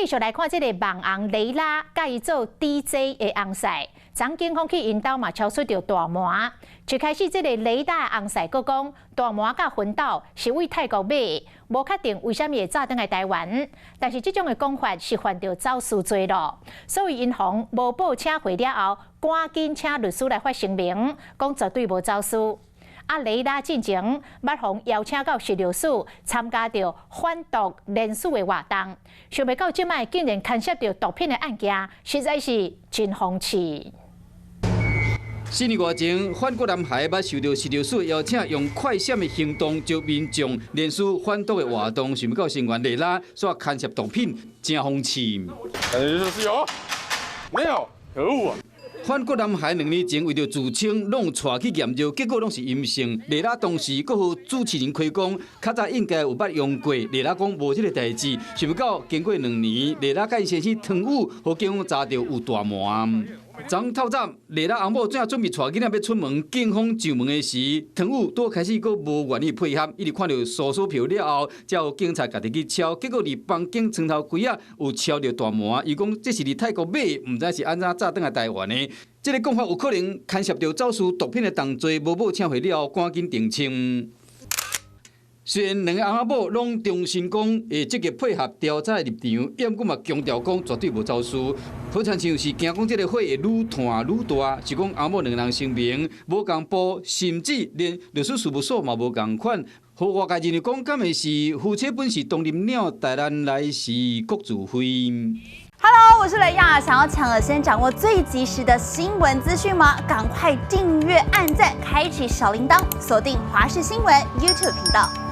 繼續來看這个網紅雷拉，佮伊做 DJ 的翁婿，昨警方去𪜶兜嘛抄出著大麻。一開始這个雷拉翁婿閣講，大麻佮薰豆是佇泰國買的，無確定為啥物會走轉來台灣。但是這種的講法是犯著走私罪囉，所以𪜶予無報請回了後，趕緊請律師來發聲明，講絕對無走私。啊，雷拉進前捌予邀請到食藥署參加著反毒聯署的活動，想袂到這擺竟然牽涉著毒品的案件，實在是真諷刺。四年外前，反骨男孩捌受著食藥署邀請，用快閃的行動招民眾聯署反毒的活動，想袂到成員雷拉煞牽涉毒品，真諷刺。感覺就是有，沒有，可惡啊！反骨男孩2年前為著自稱攏帶去驗藥，結果攏是陰性。雷拉當時閣予主持人開講，較早應該有捌用過。雷拉講無這个代誌，想袂到經過2年，雷拉佮伊先生湯宇，予警方查著有大麻。昨透早，雷拉翁某正準備帶囡仔欲出門，警方上門的時，湯宇拄開始閣無願意配合，一直看著搜索票了後，才予警察家己去抄，結果佇房間床頭櫃仔有抄著大麻，伊講這是佇泰國買的，毋知是按怎走轉來台灣的。這个講法有可能牽涉著走私毒品的動作，無報請回了後，趕緊澄清。雖然兩个翁仔某攏重申講會積極配合調查的立場，毋過嘛強調講絕對無走私。好親像是驚講這个火會愈湠愈大，是講翁某兩个人聲明無仝步，甚至連律師事務所嘛無仝款。予外界認為講，敢會是夫妻本是同林鳥，大難來時各自飛。 Hello，我是雷亞，想要搶先掌握最及時的新聞資訊嗎？趕快訂閱、按讚、開啟小鈴鐺，鎖定華視新聞 YouTube 頻道。